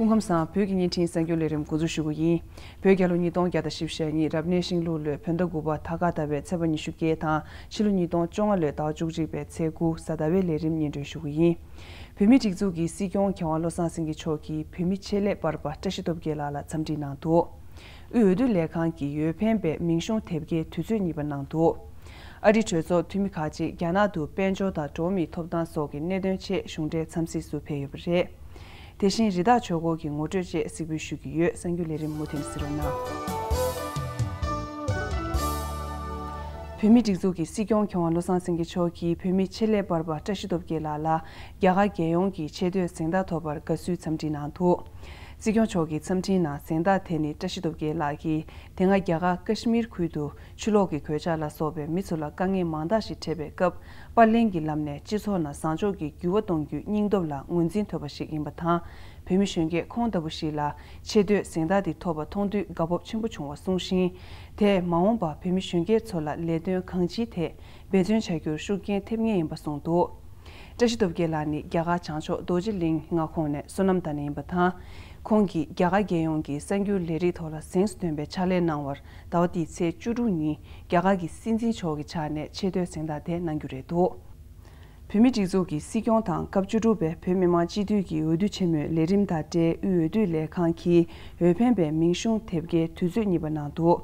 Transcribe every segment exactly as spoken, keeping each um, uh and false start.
སྐུ་ཁམས་བཟང་། བོད་ཀྱི་བརྙན་འཕྲིན་གསར་འགྱུར་ལས་རིམ་འགོ་འཛུགས་ཞུ་གི་ཡིན། བོད་རྒྱལ་ལོ་ཉིས་སྟོང་བརྒྱ་དང་བཞི་བཅུ་ཞེ་གཉིས་རབ་གནས་ཤིང་ལུག་ལོའི་བོད་ཟླ་དགུ་པ་དར་དཀར་ཟླ་བའི་ཚེས་པ་ཉི་ཤུ་བརྒྱད་དང་ཕྱི་ལོ་ཉིས་སྟོང་བཅོ་ལྔ་ལོའི་ཟླ་བ་བཅུ་གཅིག་པའི་ཚེས་དགུ་གཟའ་ཟླ་བའི་ལས་རིམ་སྙན་སྒྲོན་ཞུ་གི་ཡིན། བོད་མིའི་སྒྲིག་འཛུགས་ཀྱི་སྲིད་སྐྱོང་མཁས་དབང་བློ་བཟང་སེང་གེ་མཆོག་གིས་བོད་མི་ཆེད་ལས་པར་པ་བཀྲ་ཤིས་སྟོབས་རྒྱལ་ལགས་ལ་འཚམས་འདྲི་གནང་འདུག། དབུས་འོས་བསྡུ་ལས་ཁང་གིས་འོས་འཕེན་པའི་མིང་གཞུང་དེབ་སྐྱེལ་དུས་ཚོད་གཉིས་པ་གནང་འདུག། ཨ་རིའི་གྲོས་ཚོགས་འཐུས་མི་ཁག་ཅིག་རྒྱ་ནག་ཏུ་དཔལ་འབྱོར་དང་འགྲོ་བ་མིའི་ཐོབ་ཐང་སོགས་ཀྱི་གནད་དོན་ཆེད་གཞུང་འབྲེལ་འཚམས་གཟིགས་སུ་ཕེབས་ཡོད་པ་རེད། དེ་བཞིན་རི་དྭགས་ཆོས་འཁོར་གྱི་ངོ་སྤྲོད་བཅས་གཟིགས་འབུལ་ཞུ་གི་ཡོད། གསར་འགྱུར་ལས་རིམ་མུ་མཐུད་གཟིགས་རོགས་གནང་། བོད་མིའི་སྒྲིག་འཛུགས་ཀྱི་སྲིད་སྐྱོང་མཁས་དབང་བློ་བཟང་སེང་གེ་མཆོག་གིས་བོད་མི་ཆེད་ལས་པར་པ་བཀྲ་ཤིས་སྟོབས་རྒྱལ་ལགས་ལ་རྒྱ་གར་རྒྱལ་ཡོངས་ཀྱི་ཆེས་མཐོའི་གཟེངས་རྟགས་ཐོབ་པར་དགའ་བསུའི་འཚམས་འདྲི་གནང་འདུག། སྲིད་སྐྱོང་མཆོག་གི་འཚམས་འཕྲིན་ནང་གཟེངས་རྟགས་དེ་ནི་བཀྲ་ཤིས་སྟོབས་རྒྱལ་ལགས་ཀྱིས་དེ་སྔ་རྒྱ་གར་ཀ་ཤི་མིར་ཁུལ་དུ་ཆུ་ལོག་གི་གོད་ཆག་ལ་སོགས་པའི་མི་ཚོ་ལ་དཀའ་ངལ་མང་དག་ཞིག་འཕྲད་པའི་སྐབས་པར་ལེན་གྱི་ལམ་ནས་སྤྱི་ཚོགས་ནང་བཟང་ཕྱོགས་ཀྱི་འགྱུར་བ་གཏོང་རྒྱུའི་སྙིང་སྟོབས་ལ་ངོས་འཛིན་ཐོབ་པ་ཞིག་ཡིན་པ་དང་། བོད་མི་གཞོན་སྐྱེས་ཁོང་ལྟ་བུ་ཞིག་ལ་ཆེས་མཐོའི་གཟེངས་རྟགས་འདི་ཐོབ་པ་མཐོང་དུས་དགའ་སྤོབས་ཆེན་པོ་བྱུང་བ་གསུངས་ཤིང་། དེས་མ་འོངས་པར་བོད་མི་གཞོན་སྐྱེས་ཚོ་ལ་ལས་དོན་གང་ཅིའི་ཐད་འབད་བརྩོན་བྱ་རྒྱུར་ཤུགས་རྐྱེན་ཐེབས་ངེས་ཡིན་པ་གསུངས་འདུག། བཀྲ་ཤིས་སྟོབས་རྒྱལ་ལགས་ནི་རྒྱ་གར་བྱང་ཕྱོགས་རྡོ་རྗེ་གླིང་མངའ་ཁོངས་ནས་བསོད་ནམས་གཏོང་མཁན་ཡིན་པ་དང་། ཁོང་གིས་རྒྱ་གར་རྒྱལ་ཡོངས་ཀྱི་གསར་འགྱུར་ལས་རིགས་ཐོག་ལ་གཟེངས་སུ་ཐོན་པའི་ཕྱག་ལས་གནང་བར་ཟླ་བ་འདིའི་ཚེས་བཅུ་དྲུག་ཉིན་རྒྱ་གར་གྱི་སྲིད་འཛིན་མཆོག་གི་ཕྱག་ནས་ཆེས་མཐོའི་གཟེངས་རྟགས་དེ་གནང་རྒྱུ་རེད་འདུག། བོད་མིའི་སྒྲིག་འཛུགས་ཀྱི་སྲིད་སྐྱོང་དང་སྐབས་བཅུ་དྲུག་པའི་བོད་མི་མང་སྤྱི་འཐུས་ཀྱི་འོས་བསྡུ་ཆེན་མོའི་ལས་རིམ་དང་འབྲེལ་དབུས་འོས་བསྡུ་ལས་ཁང་གིས་འོས་འཕེན་པའི་མིང་གཞུང་དེབ་སྐྱེལ་དུས་ཚོད་གཉིས་པ་གནང་འདུག།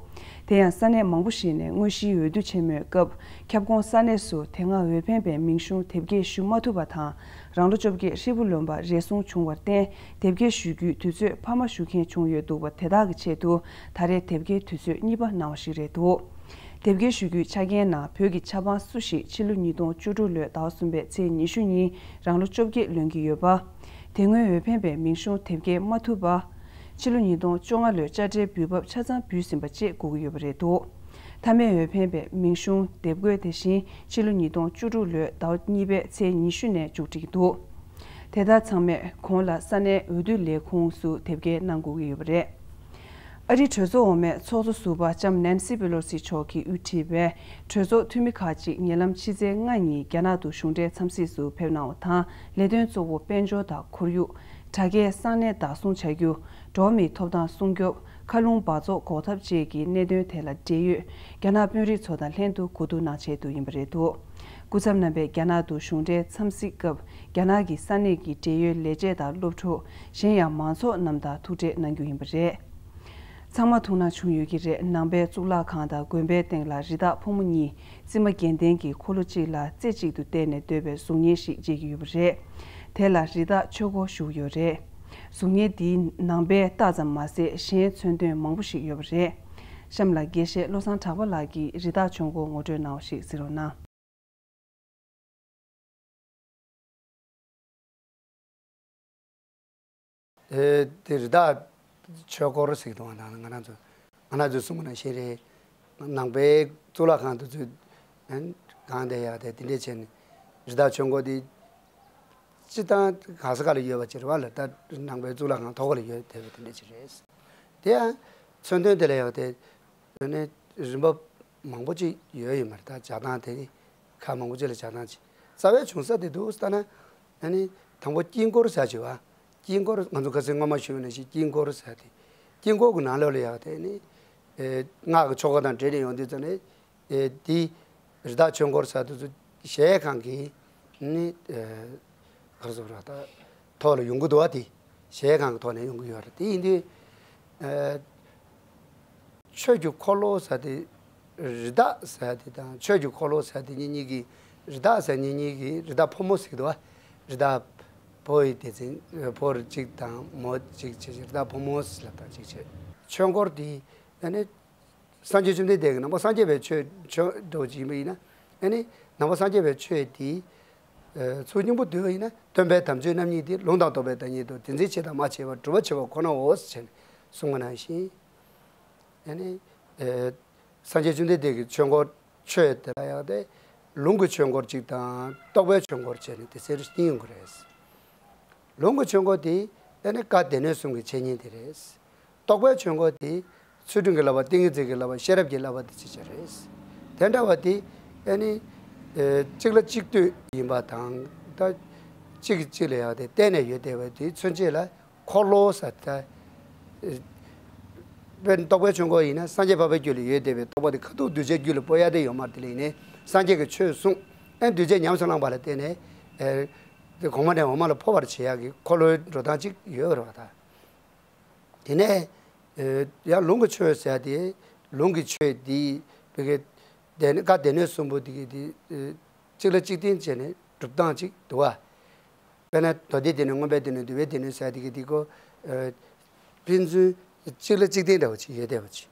དེ་ཡང་ས་གནས་མང་པོ་ཞིག་ནས་དངོས་གཞིའི་འོས་བསྡུ་ཆེན་མོའི་སྐབས་ཁྱབ་ཁོངས་ས་གནས་སུ་དེ་སྔ་འོས་འཕེན་པའི་མིང་གཞུང་དེབ་སྐྱེལ་ཞུ་མ་ཐུབ་པ་དང་། རང་ལོ་བཅོ་བརྒྱད་ཧྲིལ་པོ་ལོན་པ་རེ་ཟུང་བྱུང་བར་བརྟེན། དེབ་སྐྱེལ་ཞུ་རྒྱུའི་དུས་ཚོད་འཕར་མ་ཞུ་མཁན་བྱུང་ཡོད་འདུག་པ། དེ་དག་གི་ཆེད་དུ་ད་རེས་དེབ་སྐྱེལ་དུས་ཚོད་གཉིས་པ་གནང་བ་ཞིག་རེད་འདུག། དེབ་སྐྱེལ་ཞུ་རྒྱུའི་ཆ་རྐྱེན་ནང་བོད་ཀྱི་ཆབ་འབངས་སུ་ཞིག་ཕྱི་ལོ་ཉིས་སྟོང་བཅུ་དྲུག་ལོའི་ཟླ་བ་གསུམ་པའི་ཚེས་ཉི་ཤུ་ཉིན་རང་ལོ་བཅོ་བརྒྱད་ལོན་གྱི་ཡོད་པ། དེ་སྔོན་འོས་འཕེན་པའི་མིང་གཞུང་དེབ་སྐྱེལ་མ་ཐུབ་པ། ཕྱི་ལོ་ཉིས་སྟོང་བཅོ་ལྔ་ལོའི་དཔྱ་ཁྲལ་འབུལ་འབབ་ཆ་ཚང་འབུལ་ཟིན་པ་བཅས་དགོས་ཀྱི་ཡོད་པ་རེད་འདུག། མཐའ་མའི་འོས་འཕེན་པའི་མིང་གཞུང་དེབ་འགོད་དེ་བཞིན་ཕྱི་ལོ་ཉིས་སྟོང་བཅུ་དྲུག་ལོའི་ཟླ་བ་གཉིས་པའི་ཚེས་ཉི་ཤུ་ནས་མཇུག་སྒྲིལ་གྱི་འདུག། དེ་དག་ཚང་མས་གོང་ལ་ས་གནས་འོས་བསྡུ་ལས་ཁུངས་སུ་དེབ་སྐྱེལ་གནང་དགོས་ཀྱི་ཡོད་པ་རེད། ཨ་རིའི་གྲོས་ཚོགས་འོག་མའི་ཚོགས་གཙོ་ཟུར་པ་ལྕམ་ནན་སི་པེ་ལོ་སི་མཆོག་གིས་དབུ་ཁྲིད་པའི་གྲོས་ཚོགས་འཐུས་མི་ཁག་ཅིག་ཉེ་ལམ་ཕྱི་ཚེས་ལྔ་ཉིན་རྒྱ་ནག་ཏུ་གཞུང་འབྲེལ་འཚམས་གཟིགས་སུ་ཕེབས་གནང་བ་དང་། ལས་དོན་གཙོ་བོ་དཔལ་འབྱོར་དང་ཁོར་ཡུག་དྲ་རྒྱའི་གསང་གནས་བདག་བཟུང་བྱ་རྒྱུ། འགྲོ་བ་མིའི་ཐོབ་ཐང་སྲུང་སྐྱོབ། མཁའ་རླུང་འབག་བཙོག་འགོག་ཐབས་བཅས་ཀྱི་གནད་དོན་ཐད་ལ་འབྲེལ་ཡོད་རྒྱ་ནག་དཔོན་རིགས་ཚོ་དང་ལྷན་དུ་གོ་བསྡུར་གནང་ཆེད་དུ་ཡིན་པ་རེད་འདུག། སྐུ་ཚབ་རྣམ་པས་རྒྱ་ནག་ཏུ་གཞུང་འབྲེལ་འཚམས་གཟིགས་སྐབས་རྒྱ་ནག་གི་ས་གནས་ཀྱི་འབྲེལ་ཡོད་ལས་བྱེད་དང་སློབ་ཕྲུག་གཞན་ཡང་མང་ཚོགས་རྣམས་དང་ཐུག་འཕྲད་གནང་རྒྱུ་ཡིན་པ་རེད། ཚང་མ་ཐུགས་སྣང་བྱུང་ཡོད་ཀྱི་རེད། ནང་པའི་གཙུག་ལག་ཁང་དང་དགོན་པའི་སྟེང་ལ་རི་དྭགས་ཕོ་མོ་གཉིས་རྩིབས་མ་རྒྱན་ལྡན་གྱི་འཁོར་ལོ་གཅིག་ལ་རྩེ་གཅིག་ཏུ་བསྟན་ནས་སྡོད་པའི་གཟུགས་བརྙན་ཞིག་མཇལ་གྱི་ཡོད་པ་རེད། དེ་ལ་རི་དྭགས་ཆོས་འཁོར་ཞུ་གི་ཡོད་རེད། གཟུགས་བརྙན་འདིའི་ནང་པའི་རྟགས་ཙམ་མ་ཟད་གཞན་མཚོན་དོན་མང་པོ་ཞིག་ཡོད་པ་རེད། གཤམ་ལ་དགེ་བཤེས་བློ་བཟང་གྲགས་པ་ལགས་ཀྱིས་རི་དྭགས་ཆོས་འཁོར་ངོ་སྤྲོད་གནང་བ་ཞིག་གཟིགས་རོགས་གནང་། ཨེ། དེ་རི་དྭགས་ཆོས་འཁོར་ཟེར་གྱི་འདུག། ང་རང་ང་རང་ཚོ་ང་རང་ཚོས་གསུང་གི་ནང་བཞིན་རེད། ནང་པའི་གཙུག་ལག་ཁང་དུ་ཚུད་གང་དེ་ཡག་དེ་དེ་འདྲས་བྱས་ནས་རི་དྭགས་ཆོས་འཁོར་དེ་སྤྱི་བཏང་གང་ས་ག་ལ་ཡོད་པ་ཅིག་རེད་བ་ལ། ད་ནང་པའི་གཙུག་ལག་ཁང་ཐོག་ལ་ཡོད་བསྡད་པ་དེ་འདྲས་ཅིག་རེད། དེ་ཡང་མཚོན་དོན་དེ་ལ་ཡག་དེ། དེ་ནས་རིམ་པ་མང་པོ་ཅིག་ཡོད་ཡོད་མ་རེད། ད་ཆགས་སྟངས་དེ་ནི་ཁག་མང་པོ་ཅིག་ལ་ཆགས་སྟངས་ཅིག་རྩ་བའི་བྱུང་ས་དེ་འདུག་ལྟ་ན། ཨ་ནི་དང་པོ་དཀྱིལ་འཁོར་ཟེར་ཅིག་བ། དཀྱིལ་འཁོར་ང་ཚོ་ཁ་སང་སྔོན་མ་ཞུས་པ་ནང་བཞིན་དཀྱིལ་འཁོར་ཟེར་དེ། དཀྱིལ་འཁོར་གྱི་ནང་ལོགས་ལ་ཡག་དེ་ནི། ཨེ། སྔགས་ཀྱི་ཆོ་ག་དང་འབྲེལ་ནས་ཡོང་དུས་ཙམ་ནས། ཨེ། དེ་རི་དྭགས་ཆོས་འཁོར་ཟེར་དུས་ཚོ་གཞལ་ཡས་ཁང་གི་ནི། ཨེ། ག་རེ་ཟེར་དགོས་རེད། ད་ཐོག་ལ་ཡོང་གི་འདུག་བ། དེ་གཞལ་ཡས་ཁང་གི་ཐོག་ནས་ཡོང་གི་ཡོད་རེད། དེ་ཡིན་དུས། ཨེ། ཆོས་ཀྱི་འཁོར་ལོ་ཟེར་དེ་རི་དྭགས་ཟེར་དེ་དང་ཆོས་ཀྱི་འཁོར་ལོ་ཟེར་དེ་གཉིས་གཉིས་ཀྱི། རི་དྭགས་ཟེར་གཉིས་གཉིས་ཀྱི་རི་དྭགས་ཕོ་མོ་ཟེར་གྱི་འདུག་བ། རི་དྭགས་ཕོ་ཡི་སྡེ་ཚན། ཕོ་གཅིག་དང་མོ་གཅིག་བྱས་བྱས་རི་དྭགས་ཕོ་མོ་ཟེར་ལབ་དང་གཅིག་བྱས། ཆོས་འཁོར་དེ་ཨ་ནི་སངས་རྒྱས་བཅོམ་ལྡན་འདས་ཀྱི་ནང་པ་སངས་རྒྱས་པའི་ཆོས། ཆོས་འདྲ་བོ་ཅིག་ཡིན་པ་ཡིན་ན། ཨ་ནི་ནང་པ་སངས་རྒྱས་པའི་ཆོས་དེ། ཨ། ཚུལ་སྙིང་པོ་བསྡུས་པ་ཡིན་ན། སྟོན་པའི་དམ་ཆོས་རྣམ་གཉིས་ཏེ། ལུང་དང་རྟོགས་པའི་བདག་ཉིད་དོ། དེ་འཛིན་བྱེད་དང་སྨྲ་བྱེད་པ། སྒྲུབ་པ་བྱེད་པ་ཁོ་ནའོ་ཞེས་གསུངས་པ་ནང་བཞིན། ཨ་ནི། ཨེ། སངས་རྒྱས་བཅོམ་ལྡན་འདས་ཀྱི་ཆོས་འཁོར། ཆོས་དེ་ལ་ཡག་དེ། ལུང་གི་ཆོས་འཁོར་གཅིག་དང་རྟོགས་པའི་ཆོས་འཁོར་བྱས་ནས་དེ་ཟེར་གཉིས་ཡོང་གི་རེད། ལུང་གི་ཆོས་འཁོར་དེ་ཨ་ནི་བཀའ་སྡེ་སྣོད་གསུམ་གྱི་འཆད་ཉན་དེ་རེད། རྟོགས་པའི་ཆོས་འཁོར་དེ་ཚུལ་ཁྲིམས་ཀྱི་བསླབ་པ། ཏིང་ངེ་འཛིན་གྱི་བསླབ་པ། ཤེས་རབ་ཀྱི་བསླབ་པ་དེ་ཅིག་ཅིག་རེད། དེ་འདྲ་བ་དེ་ཨ་ནི། ཨེ། གཅིག་ལ་གཅིག་ལྟོས་ཡིན་པ་དང་། ད་གཅིག་གིས་གཅིག་ལ་ཡག་དེ་བརྟེན་ནས་ཡོད་བསྡད་པ་དེ་མཚོན་བྱེད་ལ། འཁོར་ལོ་ཟེར་ད། དཔེར་ན་རྟོགས་པའི་ཆོས་འཁོར་ཡིན་ན་སངས་རྒྱས་འཕགས་པའི་རྒྱུད་ལ་ཡོད་བསྡད་པའི་རྟོགས་པ་དེ་ཁ་ཐུག་གདུལ་བྱའི་རྒྱུད་ལ་སྤོ་ཡ་དེ་ཡོད་མ་རེད། དེ་ལ་ཡིན་ནའི་སངས་རྒྱས་ཀྱི་ཆོས་གསུངས། ཨེ་གདུལ་བྱས་ཉམས་སུ་བླངས་པ་ལ་བརྟེན་ནས་ཨེ་དེ་གོང་མ་ནས་འོག་མ་ལ་འཕོ་བར་བྱེད་ཡག་གི་འཁོར་ལོའི་འགྲོ་སྟངས་གཅིག་ཡོད་རེད་བ་ད། དེ་ནས་ཨེ་ཡང་ལུང་གི་ཆོས་ཟེར་ཡ་དེ་ལུང་གི་ཆོས་དེ་བི་གེ་སྡེ་བཀའ་སྡེ་སྣོད་གསུམ་པོ་དེ་གི་དེ་ཨེ་གཅིག་ལ་གཅིག་བརྟེན་བྱས་ནས་སྒྲུབ་སྟངས་གཅིག་འདུག་བ། དཔེར་ན་མདོ་སྡེ་སྡེ་སྣོད། མངོན་པའི་སྡེ་སྣོད། འདུལ་བའི་སྡེ་སྣོད་ཟེར་དེ་གི་དེ་ཀོ། ཨ། ཕན་ཚུན་གཅིག་ལ་གཅིག་བརྟེན་འདྲ་བོ་ཅིག་ཡོད་བསྡད་པ་ཅིག་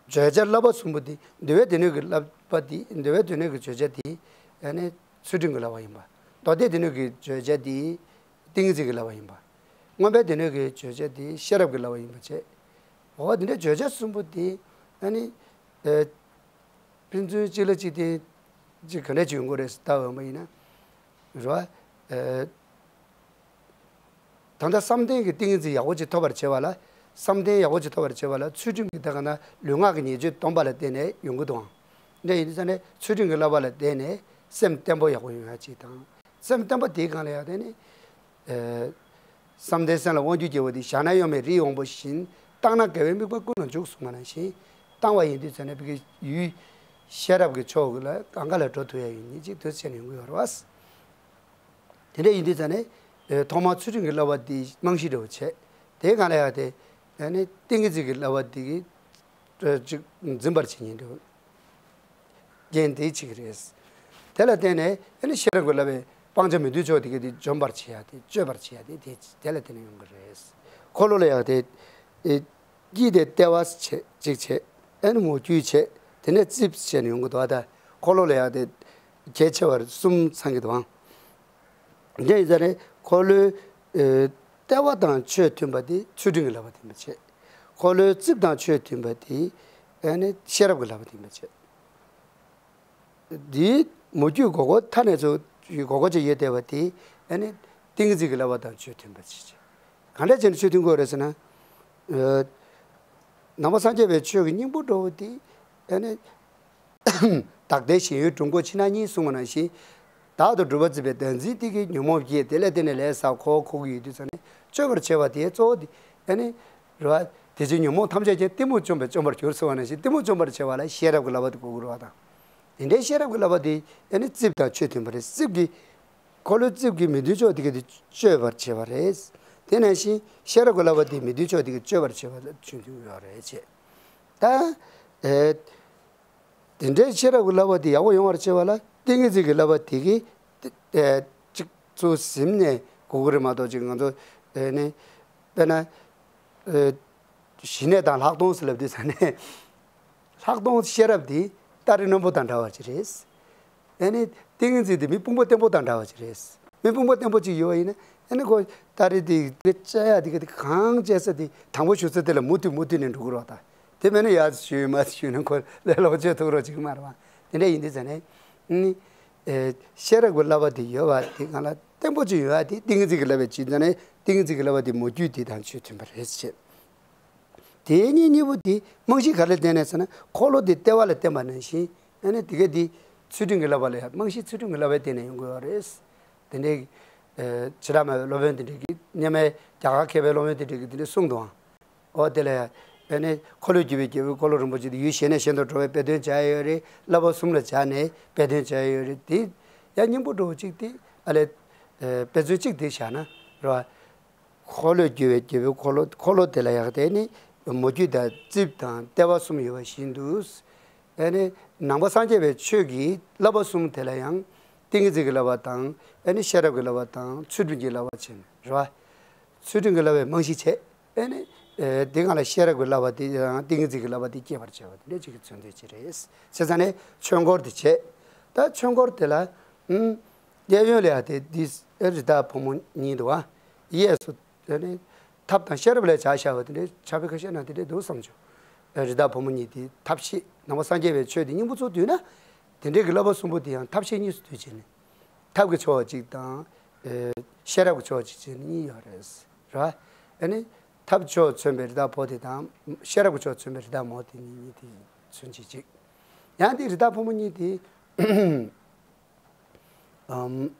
བརྗོད་བྱ་བསླབ་པ་གསུམ་པོ་དེ་འདུལ་བའི་སྡེ་སྣོད་ཀྱི་བསླབ་པ་དེ། འདུལ་བའི་སྡེ་སྣོད་ཀྱི་བརྗོད་བྱ་དེ་ཨ་ནི་ཚུལ་ཁྲིམས་ཀྱི་བསླབ་པ་ཡིན་པ། མདོ་སྡེ་སྡེ་སྣོད་ཀྱི་བརྗོད་བྱ་དེ་ཏིང་ངེ་འཛིན་གྱི་བསླབ་པ་ཡིན་པ། མངོན་པའི་སྡེ་སྣོད་ཀྱི་བརྗོད་བྱ་དེ་ཤེས་རབ་ཀྱི་བསླབ་པ་ཡིན་པ་བྱས། འོ་དེ་འདྲའི་བརྗོད་བྱ་གསུམ་པོ་དེ་ཨ་ནི་ཨ། ཕན་ཚུན་གཅིག་ལ་གཅིག་བརྟེན་གཅིག་ག་འདྲ་ཅིག་ཡོང་གི་རེད་ཟེར་ལྟ་བ་ཡིན་པ་ཡིན་ན། རེད་བ། ཨེ། ད་ལྟ་བསམ་གཏན་གྱི་ཏིང་ངེ་འཛིན་ཡག་པོ་ཅིག་ཐོབ་པར་བྱེད་པ་ལ། བསམ་གཏན་ཡག་པོ་ཅིག་ཐོབ་པར་བྱེད་པ་ལ་ཚུལ་ཁྲིམས་ཀྱི་དེ་ག་ན་ལུས་ངག་གི་ཉེས་སྤྱོད་སྡོམ་པ་ལ་བརྟེན་ནས་ཡོང་གི་འདུག་ཨང་། འདྲ་ཡིན་དུས་ཙང་ནས་ཚུལ་ཁྲིམས་ཀྱི་བསླབ་པ་ལ་བརྟེན་ནས་སེམས་བརྟན་པོ་ཡག་པོ་ཡོང་ཡ་ཅིག་དང་། སེམས་བརྟན་པོ་དེའི་སྒང་ལ་ཡང་དེ་ནི། ཨེ། བསམ་གཏན་སེམས་ལ་དབང་སྒྱུར་སྐྱེ་བོ་དེ། བཞག་ན་གཡོ་མེད་རིའི་དབང་པོ་བཞིན། བརྟགས་ན་དགེ་བའི་དམིགས་པ་ཀུན་ལ་འཇུག་གསུངས་པ་ནང་བཞིན། བཏང་བ་ཡིན་དུས་ཙང་ནས་བི་གེ་ཡུལ་ཤེས་རབ་ཀྱི་ཕྱོགས་ལ་གང་ག་ལ་འགྲོ་ཐུབ་ཡ་ཡོད་ནི་ཅིག་དུས་ཚོད་ནས་ཡོང་གི་ཡོད་རེད་བ། དེ་འདྲ་ཡིན་དུས་ཙང་ནས་ཨེ་ཐོག་མར་ཚུལ་ཁྲིམས་ཀྱི་བསླབ་པ་དེ་རྨང་གཞི་འདྲ་བོ་བྱས། དེའི་སྒང་ལ་ཡང་དེ་ཨ་ནི་ཏིང་ངེ་འཛིན་གྱི་བསླབ་པ་དེ་གི་ཅིག་འཛིན་པར་བྱེད་མཁན་འདྲ་བོ། རྐྱེན་དེ་གཅིག་རེད། དེ་ལ་བརྟེན་ནས་ཨ་ནི་ཤེས་རབ་ཀྱི་བསླབ་པའི་སྤང་བྱ་མི་མཐུན་ཕྱོགས་དེ་ག་དེ་འཇོམས་པར་བྱེད་ཡ་དེ། གཅོད་པར་བྱེད་ཡ་དེ་དེ་དེ་ལ་བརྟེན་ནས་ཡོང་གི་རེད། འཁོར་ལོ་ལ་ཡང་དེ་ཨེ་དཀྱིལ་དེ་ལྟེ་བ་བྱས་གཅིག་བྱས། ཨ་ནི་མུ་ཁྱུད་བྱས། དེ་ནས་རྩིབས་བྱས་ནས་ཡོང་གི་འདུག་ད་འཁོར་ལོ་ལ་ཡང་དེ་གལ་ཆེ་བར་གསུམ་ཚང་གི་འདུག་ཨང་། འདི་ཡིན་ཙང་ནས་འཁོར་ལོའི་ཨེ་ལྟེ་བ་དང་ཆོས་མཐུན་པ་དེ་ཚུལ་ཁྲིམས་ཀྱི་བསླབ་པ་ཡིན་པ་བྱས། འཁོར་ལོའི་རྩིབས་དང་ཆོས་མཐུན་པ་དེ་ཨ་ནི་ཤེས་རབ་ཀྱི་བསླབ་པ་ཡིན་པ་བྱས། འདིའི་མུ་ཁྱུད་སྒོར་སྒོར་མཐའ་ནས་ཚུར་སྒོར་སྒོར་ཅིག་ཡོད་བསྡད་པ་དེ་ཨ་ནི་ཏིང་ངེ་འཛིན་གྱི་བསླབ་པ་དང་ཆོས་མཐུན་པ་བྱས། གང་འདྲ་བྱས་ནས་ཆོས་མཐུན་དགོས་རེད་ཟེར་ན། ཨེ་ནང་པ་སངས་རྒྱས་པའི་ཆོས་ཀྱི་སྙིང་པོ་འདྲ་བོ་དེ་ཨ་ནི། བདག་ལྟའི་ཞེན་ཡུལ་གྲུབ་འགོག་ཕྱི་ནང་གཉིས་གསུངས་པ་ནང་བཞིན། བདག་ཏུ་གྲུབ་པར་བརྩིས་པའི་བདག་འཛིན་དེ་གིས་ཉོན་མོངས་སྐྱེས། དེ་ལས་བརྟེན་ནས་ལས་བསགས་འཁོར་བར་འཁོར་གྱི་ཡོད་དུས་ཙང་ནས་གཅོད་པར་བྱེད་པ་དེའི་གཙོ་བོ་དེ་ཨ་ནི་རེད་བ། དེ་བཞིན་ཉོན་མོངས་ཐམས་ཅད་ཀྱང་གཏི་མུག་བཅོམ་པས་བཅོམ་པར་འགྱུར་གསུངས་པ་ནང་བཞིན་གཏི་མུག་བཅོམ་པར་བྱེད་པ་ལ་ཤེས་རབ་ཀྱི་བསླབ་པ་དེ་དགོས་ཀྱི་རེད་བ་དང་། དེ་འདྲའི་ཤེས་རབ་ཀྱི་བསླབ་པ་དེ་ཨ་ནི་རྩིབས་དང་ཆོས་མཐུན་པ་རེད། རྩིབས་ཀྱི་འཁོར་ལོའི་རྩིབས་ཀྱི་མི་མཐུན་ཕྱོགས་དེ་ག་དེ་གཅོད་པར་བྱེད་པ་རེད། དེ་ནང་བཞིན་ཤེས་རབ་ཀྱི་བསླབ་པ་དེ་མི་མཐུན་ཕྱོགས་དེ་ག་གཅོད་པར་བྱེད་པ་ལ་ཆོས་མཐུན་ཡོད་རེད་བྱས། ད་ཨེ། དེ་འདྲའི་ཤེས་རབ་ཀྱི་བསླབ་པ་དེ་ཡག་པོ་ཡོང་བར་བྱེད་པ་ལ་ཏིང་ངེ་འཛིན་གྱི་བསླབ་པ་དེ་གིས་ཨེ་གཅིག་ཚུར་ཟིན་ནས་དགོས་ཀྱི་རེད་མ་གཏོགས། ཅིག་ང་ཚོ་ཨེ་ནི་དཔེར་ན་ཨེ་ཞི་གནས་དང་ལྷག་མཐོང་ཟེར་ལབ་དུས་ཙང་ནས། ལྷག་མཐོང་ཤེས་རབ་དེ་སྟ་རེ་རྣོན་པོ་དང་འདྲ་བ་ཅིག་རེད། ཨེ་ནི་ཏིང་ངེ་འཛིན་དེ་མི་དཔུང་པ་བརྟན་པོ་དང་འདྲ་བ་ཅིག་རེད། མི་དཔུང་པ་བརྟན་པོ་ཅིག་ཡོད་པ་ཡིན་ན་ཨེ་ནི་ཁོ་སྟ་རེ་དེ་དེ་བཅའ་ཡ་དེ་ག་དེ་གང་བཅའ་ས་དེ་དང་པོ་ཞུ་ས་དེ་ལ་མུ་མཐུད་མུ་མཐུད་ནས་འགྲོ་གི་རེད་བ་ད། དེ་མེད་ན་ཡར་ཞུས་མར་ཞུས་ན་ཁོ་ལས་སླ་པོ་བྱེད་ཐུབ་རོགས་ཅིག་མ་རེད་བ། དེ་འདྲ་ཡིན་དུས་ཙང་ནས་ནི། ཨེ་ཤེས་རབ་ཀྱི་བསླབ་པ་དེ་ཡོད་པ་དེ་སྒང་ལ་བརྟན་པོ་ཅིག་ཡོད་པ་དེ་ཏིང་ངེ་འཛིན་གྱི་བསླབ་པའི་ཕྱིར་ཙང་ནས་ཏིང་ངེ་འཛིན་གྱི་བསླབ་པ་དེ་མུ་ཁྱུད་དེ་དང་ཆོས་མཐུན་པ་རེད་ཅེས། དེའི་གཉིས་གཉིས་པོ་དེ་རྨང་གཞི་ག་རེ་ལ་བརྟེན་ནས་ཟེར་ན་འཁོར་ལོ་དེ་ལྟེ་བ་ལ་བརྟེན་པ་ནང་བཞིན་ཨ་ནི་དེ་ག་དེ་ཚུལ་ཁྲིམས་ཀྱི་བསླབ་པ་ལ་ཡང་རྨང་གཞི་ཚུལ་ཁྲིམས་ཀྱི་བསླབ་པའི་སྟེང་ནས་ཡོང་དགོས་པ་རེད། དེ་འདྲའི་ཨེ་བྱེ་བྲག་སྨྲ་བའི་སློབ་དཔོན་དེ་འདྲའི་གིས་སྔོན་མའི་རྒྱ་གར་མཁས་པའི་སློབ་དཔོན་དེ་འདྲའི་གིས་དེ་འདྲ་གསུངས་འདུག་ཨང་། འོ་དེ་ལ་ཡང་ཨེ་ནི་འཁོར་ལོས་སྒྱུར་བའི་རྒྱལ་པོའི་འཁོར་ལོ་རིན་པོ་ཆེ་དེ་ཡུལ་གཞན་ནས་གཞན་དུ་འགྲོ་བའི་དཔེ་དོན་སྦྱར་ཡོད་རེད། བསླབ་པ་གསུམ་ལ་སྦྱར་ནས་དཔེ་དོན་སྦྱར་ཡོད་རེད། དེ་ཡང་སྙིང་པོ་འདྲ་བོ་གཅིག་དེ་ཨ་ལས་ཨེ་དཔེ་མཚོན་གཅིག་དེ་བཞག་ན་རེད་བ། འཁོར་ལོས་སྒྱུར་བའི་རྒྱལ་པོའི་འཁོར་ལོ། འཁོར་ལོ་དེ་ལ་ཡང་དེ་ནི་མུ་ཁྱུད་དང་རྩིབས་དང་ལྟེ་བ་གསུམ་ཡོད་པ་བཞིན་དུ། ཨེ་ནི་ནང་པ་སངས་རྒྱས་པའི་ཆོས་ཀྱི་བསླབ་པ་གསུམ་དེ་ལ་ཡང་ཏིང་ངེ་འཛིན་གྱི་བསླབ་པ་དང་ཨེ་ནི་ཤེས་རབ་ཀྱི་བསླབ་པ་དང་ཚུལ་ཁྲིམས་ཀྱི་བསླབ་པ་བྱས་ནས་རེད་བ། ཚུལ་ཁྲིམས་ཀྱི་བསླབ་པའི་རྨང་གཞི་བྱས། ཨེ་ནི་ཨེ་དེ་སྒང་ལ་ཤེས་རབ་ཀྱི་བསླབ་པ་དེ་དང་ཏིང་ངེ་འཛིན་གྱི་བསླབ་པ་དེ་སྐྱེད་པར་བྱེད་པ་དེ་འདྲ་ཅིག་གི་མཚོན་དོན་ཅིག་རེད། བྱས་ཙང་ནས་ཆོས་འཁོར་དེ་བྱས། ད་ཆོས་འཁོར་དེ་ལ་ཨུམ་གཡས་གཡོན་ལ་ཡང་དེ་འདི་རི་དྭགས་ཕོ་མོ་གཉིས་འདུག་བ། གཡས་སུ་དེ་ནི་ཐབས་དང་ཤེས་རབ་ལ་ཕྱག་བཞག་པ་དེ་འདྲའི་ཕྱག་དཔེ་ཁ་ཤས་ནང་དེ་འདྲའི་འདུག་བསམ་བྱུང་། རི་དྭགས་ཕོ་མོ་གཉིས་དེ་ཐབས་ཤེས་ནང་པ་སངས་རྒྱས་པའི་ཆོས་དེ་སྙིང་པོ་ཚུར་བསྡུས་ན། དེ་འདྲའི་གི་བསླབ་པ་གསུམ་པོ་དེ་ཡང་ཐབས་ཤེས་གཉིས་སུ་བསྡུས་བྱས་ནས། ཐབས་ཀྱི་ཕྱོགས་གཅིག་དང་། ཨེ་ཤེས་རབ་ཀྱི་ཕྱོགས་གཅིག་བྱས་ནས་གཉིས་ཡོད་རེད། རེད་བ། ཨ་ནི། ཐབས་ཕྱོགས་མཚོན་པའི་རི་དྭགས་ཕོ་དེ་དང་། ཤེས་རབ་ཀྱི་ཕྱོགས་མཚོན་པའི་རི་དྭགས་མོ་དེ་གཉིས་གཉིས་དེ་མཚོན་བྱེད་གཅིག་ཡང་དེ་རི་དྭགས་ཕོ་མོ་གཉིས་དེ། ཨམ།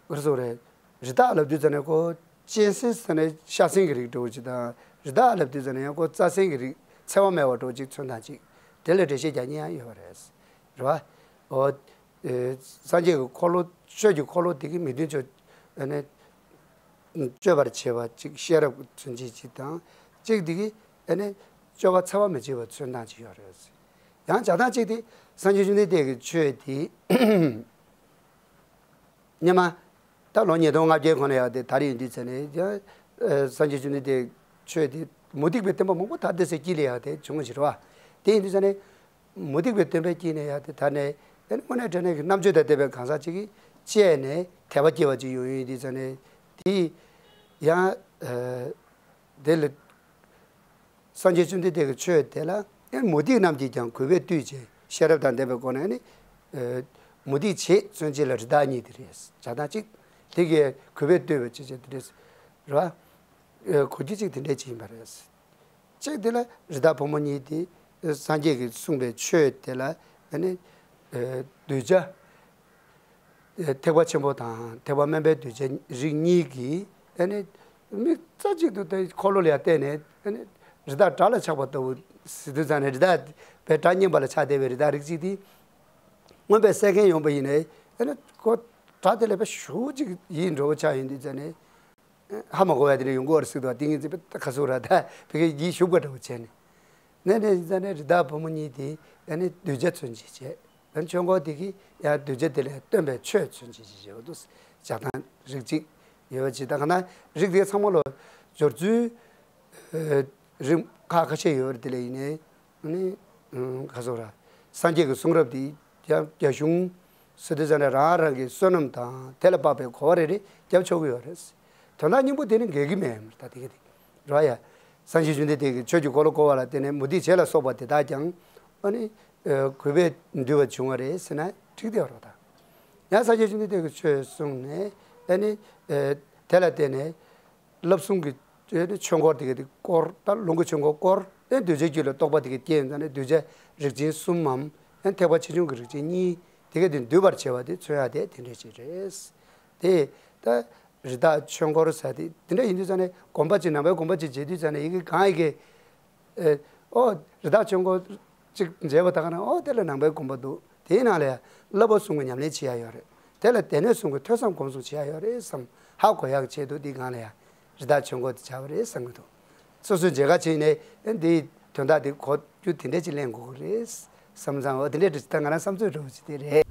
ག་རེ་ཟེར་དགོས་རེད། རི་དྭགས་ལབ་དུས་ཙམ་ནས་ཁོ། གཅན་གཟན་ཟེར་ནས་ཤ་གཟན་གྱི་རིགས་འདྲ་བོ་ཅིག་དང་། རི་དྭགས་ལབ་དུས་ཙམ་ནས་ཡང་ཁོ་རྩྭ་གཟན་གྱི་རིགས་འཚེ་བ་མེད་པ་འདྲ་བོ་ཅིག་མཚོན་སྟངས་ཅིག་དེ་ལ་འགྲེལ་བཤད་རྒྱག་མཁན་ཡང་ཡོད་པ་རེད། རེད་བ། འོ། ཨེ། སངས་རྒྱས་ཀྱི་འཁོར་ལོ། ཆོས་ཀྱི་འཁོར་ལོ་དེ་གིས་མི་མཐུན་ཕྱོགས་ཨ་ནི་གཅོད་པར་བྱེད་པ་ཅིག་ཤེས་རབ་མཚོན་བྱེད་ཅིག་དང་། གཅིག་དེ་གིས་ཨ་ནི་སྐྱོབ་པ་འཚེ་བ་མི་བྱེད་པ་མཚོན་སྟངས་ཅིག་ཡོད་རེད། ཡང་བྱ་སྟངས་གཅིག་དེ་སངས་རྒྱས་བཅོམ་ལྡན་འདས་ཀྱི་ཆོས་དེ། སྔོན་མ། ད་ལོ་ཉིས་སྟོང་ལྔ་བརྒྱའི་གོང་ལ་ཡང་དེ་དར་ཡོང་དུས་ཙམ་ནས་ཡང་། ཨ། སངས་རྒྱས་བཅོམ་ལྡན་འདས་ཆོས་དེ་མུ་སྟེགས་པའི་སྟོན་པ་མང་པོ་ད་ལྟ་སའི་དཀྱིལ་ལ་ཡང་དེ་བྱུང་བ་ཞིག་རེད་བ། དེ་ཡིན་དུས་ཙམ་ནས། མུ་སྟེགས་པའི་སྟོན་པའི་དཀྱིལ་ནས་ཡང་དེ་དར་ནས། ཨ་ནི་དངོས་གནས་དྲང་གནས་ཀྱི་རྣམ་དཔྱོད་དང་ལྡན་པའི་གང་ཟག་ཅིག་གིས་དཔྱད་ནས་དད་པ་སྐྱེ་བ་ཅིག་ཡོང་ཡོང་དུས་ཙམ་ནས། དེ་ཡང་། ཨ། དེ་ལ། སངས་རྒྱས་བཅོམ་ལྡན་འདས་ཀྱི་ཆོས་དེ་ལ་ཨེ་མུ་སྟེགས་རྣམས་ཀྱིས་ཀྱང་གུས་པས་བཏུད་ཅིང་ཤེས་རབ་དང་ལྡན་པའི་སྒོ་ནས་ནི། ཨེ། མུ་སྟེགས་བྱེད་མཚོན་བྱེད་ལ་རི་དྭགས་གཉིས་དེ་རེད། བྱ་སྟངས་གཅིག་དེ་གིས་གུས་པས་བཏུད་པ་ཅིག་བྱས་དེ་རེད། རེད་བ། ཨེ། གོ་རྒྱུ་གཅིག་དེ་འདྲས་ཅིག་ཡིན་པ་རེད། གཅིག་དེ་ལ་རི་དྭགས་ཕོ་མོ་གཉིས་དེ་སངས་རྒྱས་ཀྱིས་གསུངས་པའི་ཆོས་དེ་ལ་ཨ་ནི། ཨེ། གདུལ་བྱ། ཐེག་པ་ཆེན་པོ་དང་ཐེག་པ་དམན་པའི་གདུལ་བྱ་རིགས་གཉིས་ཀྱིས་ཨ་ནི་མིག་རྩ་གཅིག་ཏུ་དེ་འཁོར་ལོ་ལ་ཡར་བལྟས་ནས། ཨ་ནི་རི་དྭགས་བྲག་ལ་ཆགས་པ་ལྟ་བུ་ཟེར་དུས་ཙམ་ནས། རི་དྭགས་པའི་བྲག་རྙིང་པ་ལ་ཆགས་བསྡད་པའི་རི་དྭགས་རིགས་གཅིག་དེ་མངོན་པར་གསལ་མཁན་ཡོང་པ་ཡིན་ནའི། ཨ་ནི་ཁོ་བྲག་དེ་ལ་དཔེ་ཞེ་པོ་ཅིག་ཡིད་འགྲོ་བོ་ཆགས་ཡོང་དུས་ཙམ་ནས། ཧ་མ་གོ་བ་དེ་འདྲ་ཡོང་གི་ཡོད་རེད་ཟེར་དུས། དེ་ངས་ཚེ་དཔེ་ཁ་སུ་ར་ད་ཕ་གིར་ཡིད་ཞུགས་པ་འདྲ་བོ་བྱས་ནས། ནས་ནས་ཡིན་ཙང་ནས་རི་དྭགས་ཕོ་མོ་གཉིས་དེ་ཨ་ནི་གདུལ་བྱ་མཚོན་བྱེད་བྱས། ཨ་ནི་ཆོས་འཁོར་དེ་གིས་ཡང་གདུལ་བྱ་དེ་ལ་སྟོན་པའི་ཆོས་མཚོན་བྱེད་ཅིག་བྱས་པ་འདུག་བྱ་སྟངས་རིགས་གཅིག་ཡོད་པ་ཅིག་ད་ག་ན་རིགས་དེ་ཚང་མ་ལ་སྦྱོར་ཚུལ། ཨ། རིགས་ཁག་ཁ་ཤས་ཡོད་རེད། དེ་ལ་ཡིན་ནའི། ཨ་ནི། ཨ། ག་ཟེར་ར། སངས་རྒྱས་ཀྱི་གསུང་རབ་དེ་ཡང་རྒྱ་གཞུང་ཟེར་དུས་ཙམ་ནས་རང་རང་གི་བསོད་ནམས་དང་དེ་ལ་དཔག་པའི་གོ་བ་རེ་རེ་རྒྱབ་ཆོག་གི་ཡོད་རེད། དོན་དག་སྙིང་པོ་དེ་ནི་འགལ་གྱི་མེད་ད་དེ་ག་དེ། རེད་བ་ཡ། སངས་རྒྱས་བཅོམ་ལྡན་འདས་ཀྱིས་ཆོས་ཀྱི་འཁོར་ལོ་བསྐོར་བ་ལ་བརྟེན་ནས་མུ་སྟེགས་བྱེད་ལ་སོགས་པ་དེ་དག་ཀྱང་ཨ་ནི། ཨ། གུས་པས་འདུལ་བར་བྱུང་བ་རེད་ཟེར་ན་འགྲིག་བསྡད་པ་རེད་ད། ཡང་སངས་རྒྱས་བཅོམ་ལྡན་འདས་ཀྱིས་ཆོས་གསུངས་ནས། ཨ་ནི། ཨ། དེ་ལ་བརྟེན་ནས། བསླབ་གསུམ་གྱི་ཆོས་འཁོར་དེ་ག་དེ་བསྐོར། ད་ལོངས་སྐུའི་ཆོས་འཁོར་བསྐོར། ཨེ་གདུལ་བྱའི་རྒྱུད་ལ་རྟོགས་པ་དེ་ག་སྐྱེས་ཙང་ནས་གདུལ་བྱ་རིགས་ཆེན་གསུམ་མམ། ཨེ་ཐེག་པ་ཆེ་ཆུང་གི་རིགས་ཆེན་གཉིས་དེ་ག་དེ་འདུལ་བར་བྱེད་པ་དེ་མཚོན་ཡ་དེ་དེ་འདྲ་ཅིག་རེད། དེ་ད་རི་དྭགས་ཆོས་འཁོར་ཟེར་དེ་དེ་འདྲ་ཡིན་དུས་ཙང་ནས་དགོངས་པ་ཅིག་ནང་པའི་དགོངས་པ་ཅིག་བྱེད་དུས་ཙང་ནས་ཡི་གེ་གང་ཡི་གེ་ཨེ། ཨོ། རི་དྭགས་ཆོས་འཁོར་གཅིག་མཇལ་བ་དག་ན། ཨོ། དེ་ལ་ནང་པའི་དགོངས་པ་འདུག་དེའི་ནང་ལ་ཡང་བསླབ་པ་གསུམ་གྱི་ཉམས་ལེན་བྱེད་ཡ་ཡོད་རེད། དེ་ལ་སྡེ་སྣོད་གསུམ་གྱི་ཐོས་བསམ་སྒོམ་གསུམ་བྱེད་ཡ་ཡོད་རེད་བསམ་ཧ་གོ་ཡག་ཆེད་དུ་འདི་སྒང་ལ་ཡང་རི་དྭགས་ཆོས་འཁོར་དེ་བྱ་བ་རེད་བསམ་གྱི་འདུག་སོ་སོའི་མཇལ་ཁ་བྱས་ནས་འདིའི་དོན་དག་དེ་གོ་རྒྱུ་དེ་འདྲ་ཅིག་ལེན་དགོས་ཀྱི་རེད་བསམ་ཙང་། འོ། དེ་འདྲ་རེད། ད་ང་རང་བསམ་ཚུལ་འདྲ་བོ་ཅིག་དེ་རེད།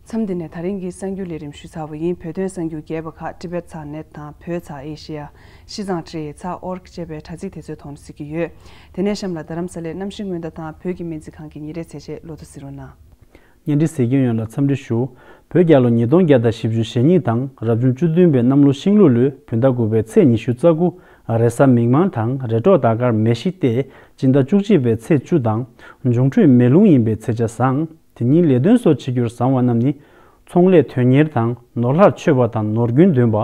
མཚམས་འདི་ནས་ད་རིང་གི་གསར་འགྱུར་ལས་རིམ་ཞུས་ཚར་བ་ཡིན། བོད་དོན་གསར་འགྱུར་རྒྱས་པ་ཁག་ཊི་བེཊ་ཚག་ནེཊ་དང་བོད་ཚག་ཨེ་ཤི་ཡ། ཤི་ཙང་ཊི་ཚག་ཨོར་གི་ཅེས་པའི་དྲ་ཚིགས་དེ་ཚོའི་ཐོག་ནས་གཟིགས་ཀྱི་ཡོད། དེ་ནས་གཤམ་ལ་རྡ་རམ་ས་ལའི་གནམ་གཤིས་སྔོན་བརྡ་དང་བོད་ཀྱི་སྨན་རྩིས་ཁང་གི་ཉིན་རེའི་ཚེས་ཆེན་ལོ་ཐོ་གཟིགས་རོགས་གནང་། བརྙན་འཕྲིན་གཟིགས་མཁན་ཡོངས་ལ་འཚམས་འདྲི་ཞུ། བོད་རྒྱལ་ལོ་ཉིས་སྟོང་བརྒྱ་དང་བཞི་བཅུ་ཞེ་གཉིས་དང་རབ་བྱུང་བཅུ་བདུན་པའི་གནམ་ལོ་ཤིང་ལུག་ལོའི་བོད་ཟླ་དགུ་པའི་ཚེས་ཉི་ཤུ་རྩ་དགུ། རེས་གཟའ་མིག་དམར་དང་རེས་གྲོགས་ཟླ་སྐར་མེ་བཞི་སྟེ། སྤྱི་ཟླ་བཅུ་གཅིག་པའི་ཚེས་བཅུ་དང་། འབྱུང་འཕྲོད་མེ་རླུང་ཡིན་པའི་ཚེས་ཆ་བཟང་། དེ་ཉིན་ལས་དོན་སོགས་བྱེད་རྒྱུར་བཟང་བ་རྣམས་ནི། ཚོང་ལས་དོན་གཉེར་དང་ནོར་ལྷར་མཆོད་པ་དང་ནོར་རྒྱུན་འདོན་པ།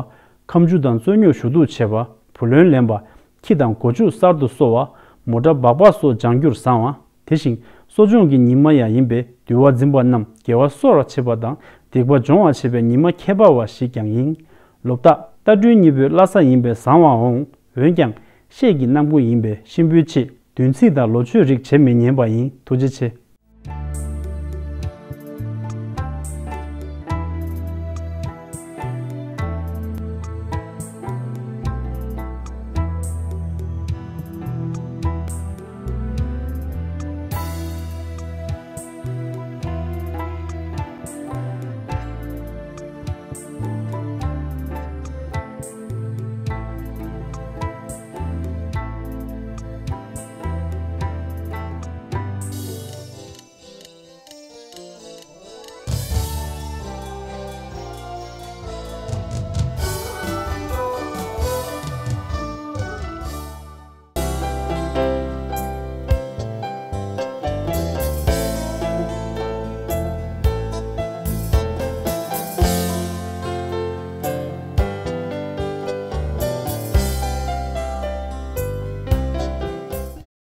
ཁ་མཆུ་དང་རྩོད་རྙོག་ཞུ་གཏུག་བྱེད་པ། བུ་ལོན་ལེན་པ། ཁྱི་དང་སྒོ་ཕྱུགས་གསར་དུ་གསོ་བ། མོ་ཊ་སྦག་སྦག་སོགས་སྦྱང་རྒྱུར་བཟང་བ། དེ་བཞིན་གསོ་སྦྱོང་གི་ཉི་མ་ཡང་ཡིན་པས། འདུལ་བ་འཛིན་པ་རྣམས་དགེ་བ་གསོག་ར་བྱེད་པ་དང་སྡིག་པ་སྦྱོང་བ་བྱེད་པའི་ཉི་མ་ཁྱད་པར་བ་ཞིག་ཀྱང་ཡིན། ལོ་རྟགས་རྟ་སྦྲུལ་གཉིས་པོའི་བླ་གཟའ་ཡིན་པས་བཟང་བའོ། འོན་ཀྱང་ཤེད་ཀྱི་གནམ་སྒོ་ཡིན་པས་གཤིན་པོའི་ཆེད། བདུན་ཚིགས་དང་ལོ་མཆོད་རིགས་བྱེད་མི་ཉན་པ་ཡིན། ཐུགས་རྗེ་ཆེ།